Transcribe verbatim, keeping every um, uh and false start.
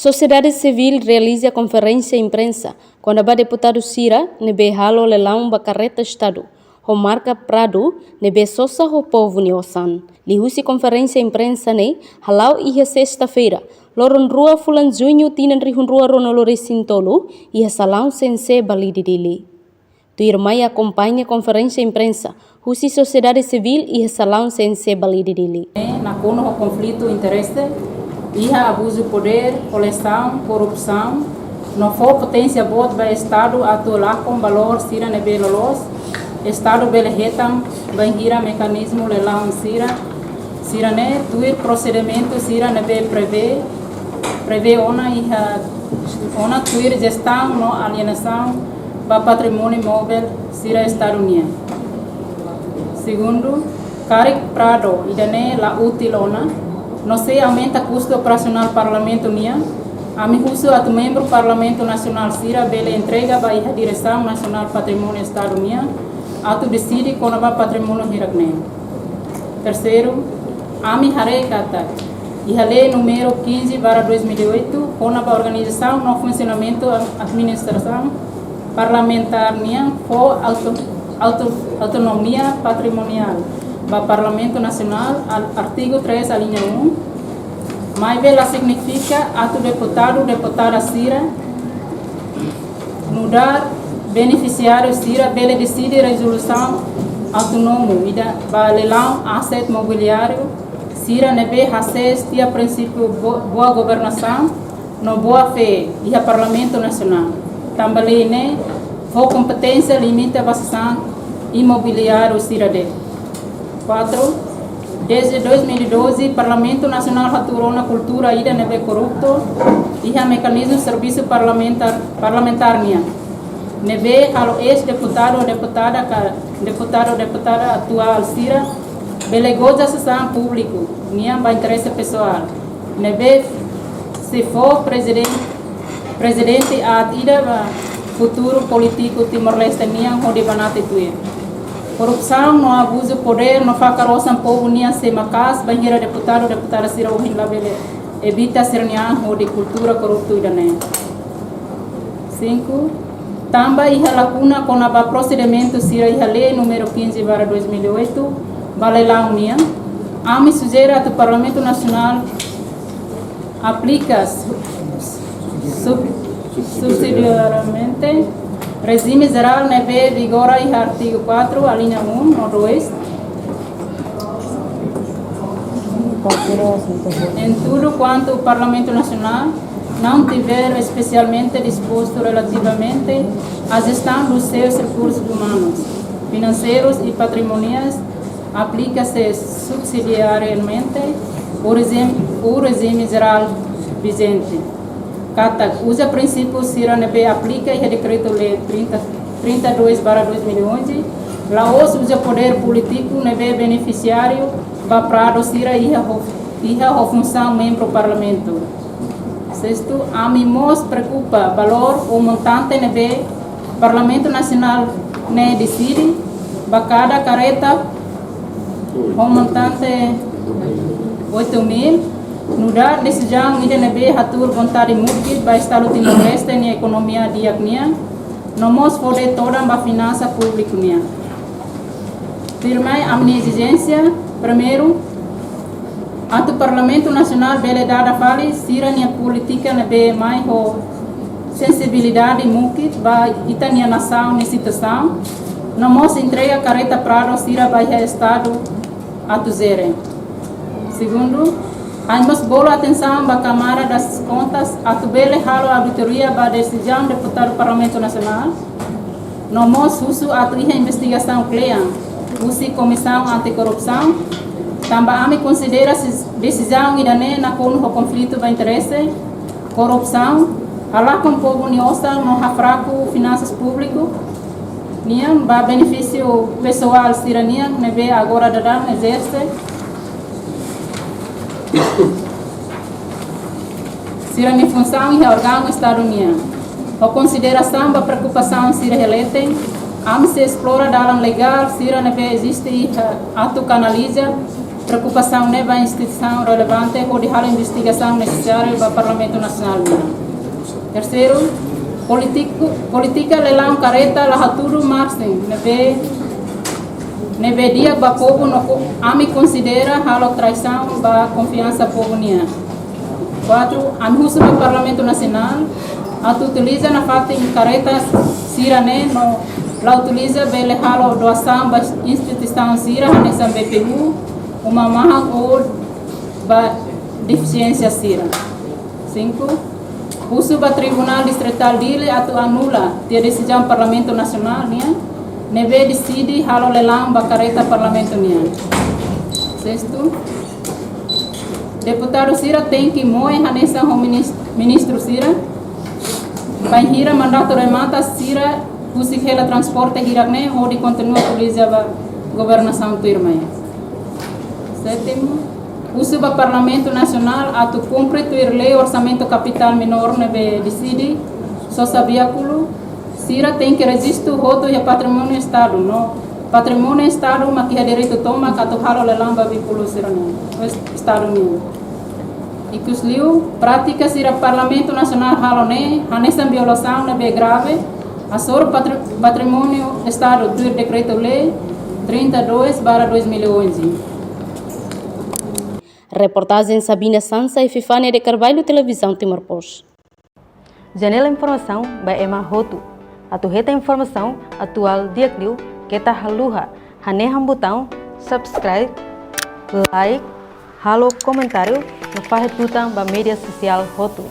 Sosiedade sivíl realiza konferénsia imprensa kona-ba deputadu sira ne'ebé halo lelaun ba karreta Estadu ho marka Prado ne'ebé sosa ho povu nia osan. Liuhusi konferénsia imprensa ne'e hala'o iha sesta-feira, loron rua fulan Juñu tinan rihun rua ruanulu resin tolu, iha salaun C N C Balide, Dili. Tuirmai akompaña konferénsia imprensa husi sosiedade sivíl iha salaun C N C Balide, Dili. Nakonu ho konflitu interese, iha abuzu podér, kolizaun, korrupsaun, no fó poténsia boot ba Estadu atu lakon valór sira ne'ebé loloos Estadu bele hetan bainhira mekanizmu lelaun sira, sira-ne'e tuir prosedimentu sira ne'ebé prevee, prevee ona iha, ona tuir jestaun no alienasaun ba patrimóniu movel sira Estadu nian. Segundu, karik Prado ida-ne'e la útil ona, no sei aumenta kustu operasionál Parlamentu nian, ami husu atu membru Parlamentu Nasionál sira bele entrega ba iha Diresaun Nasionál Patrimóniu Estadu nian atu deside kona-ba patrimóniu hirak-ne'e. Terseiru, ami haree katak iha Lei númeru quinze barra dois mil e oito, kona-ba organizasaun no funsionamentu administrasaun parlamentár nian fó auto-, auto-, autonomia patrimoniál ba Parlamentu Nasionál, al-, artigu três, alínea um, maibé la signifika atu deputadu, deputada sira nu'udar benefisiáriu sira bele deside rezolusaun autonómiku ida ba lelaun aset mobiliáriu sira ne'ebé hasees tiha prinsípiu bo-, boa governasaun no boa-fé iha Parlamentu Nasionál. Tanba lei ne'e fó kompeténsia limita ba sasán imobiliáriu sira de'it. Quatro, desde dois mil e doze, Parlamentu Nasionál hatuur ona kultura ida ne'ebé korruptu iha mekanizmu servisu parlamentár, parlamentár nian, ne'ebé halo eis-deputadu, deputada ka, deputadu, deputada atuál sira bele goza sasán públiku nian ba interese pesoál, ne'ebé sei fó prezidente, prezidente aat ida ba futuru polítiku Timor-Leste nian hodi banati tuir. Korrupsaun no abuzu podér no fakar osan povu nian sei maka'as bainhira deputadu, deputada sira ohin labele evita sira-nia an hodi kultura korruptu ida-ne'e. Cinco, tanba iha lakuna kona-ba prosedimentu sira iha Lei númeru quinze barra dois mil e oito ba lelaun nian, ami sujere atu Parlamentu Nasionál aplika su-, su-, subsidiariamente rejime jerál ne'ebé vigora iha artigu quatro, alínea um no dois. Em tudo quanto o Parlamento Nacional não tiver especialmente disposto relativamente à gestão dos seus recursos humanos, financeiros e patrimoniais, aplika-se subsidiariamente o regime, o regime geral vigente. Katak, uza prinsípiu sira ne'ebé aplika iha Dekretu-Lei trinta, trinta e dois barra dois mil e onze, la'ós uza podér polítiku ne'ebé benefisiáriu ba Prado sira iha ho, iha ho funsaun membru Parlamentu. Sexto, ami mós preokupa valór ou montante ne'ebé Parlamentu Nasionál ne'e deside ba kada karreta ho montante oito mil, nu'udar desizaun ida ne'ebé hatuur vontade mukit ba Estadu Timor-Leste nia ekonomia di'ak nian, no mós fó de'it todan ba finansa públiku nian. Tuirmai ami-nia ezijénsia, primeiru, atu Parlamentu Nasionál bele dada fali sira-nia polítika ne'ebé mai ho sensibilidade mukit ba ita-nia nasaun nia situasaun, no mós entrega karreta Prado sira ba iha Estadu atu jere. Segundu, ami mós bolu atensaun ba Câmara das Contas atu bele halo auditoria ba desizaun deputadu Parlamentu Nasionál, no mós husu atu iha investigasaun kle'an husi Komisaun Antikorrupsaun, tanba ami konsidera si-, desizaun ida-ne'e nakonu ho konflitu ba interese, korrupsaun, halakon povu nia osan no hafraku finansas públiku nian ba benefísiu pesoál sira-nian ne'ebé agora daudaun ezerse sira-nia funsaun iha órgaun Estadu nian. Ho konsiderasaun ba preokupasaun sira iha leten, ami sei esplora dalan legál sira ne'ebé eziste iha atu kanaliza preokupasaun ne'e ba instituisaun relevante hodi halo investigasaun nesesáriu ba Parlamentu Nasionál nian. Terseiru, polítiku, polítika lelaun kareta la hatudu marxin ne'ebé, ne'ebé di'ak ba povu no ko-, ami konsidera halo traisaun ba konfiansa povu nian. Kuatru, ami husu ba Parlamentu Nasionál atu utiliza nafatin kareta sira-ne'e no la utiliza bele halo doasaun ba instituisaun sira hanesan B P U, uma mahak ou ba defisiénsia sira. Sinku, husu ba Tribunál Distritál Dili atu anula tiha desizaun Parlamentu Nasionál nian ne'ebé deside halo lelaun ba kareta Parlamentu nian. Sestu, deputadu sira tenke moe hanesan ho minis-, ministru sira, bainhira mandatu remata sira husik hela transporte hirak-ne'e hodi kontinua utiliza ba governasaun tuirmai. Sétimu, husu ba Parlamentu Nasionál atu kumpre tuir lei orsamentu kapitál menór ne'ebé deside, sosa biákulu sira tenke rejistu hotu iha patrimóniu Estadu, no patrimóniu Estadu mak iha direitu tomak atu halo lelaun ba biákulu sira-ne'e, Estadu nian. Ikusliu, prátika sira Parlamentu Nasionál halo ne'e hanesan violasaun ne'ebé grave hasoru patri-, patrimóniu Estadu tuir Dekretu-Lei trinta e dois barra dois mil e onze. Reportajen Sabina Sansa, Epifania de Carvalho, Televizaun Timor Post. Janela informasaun ba ema hotu. Atu hetan informasaun atuál di'ak liu, keta haluha hanehan butaun subscribe, like, halo komentáriu no fahe tutan ba média sosiál hotu.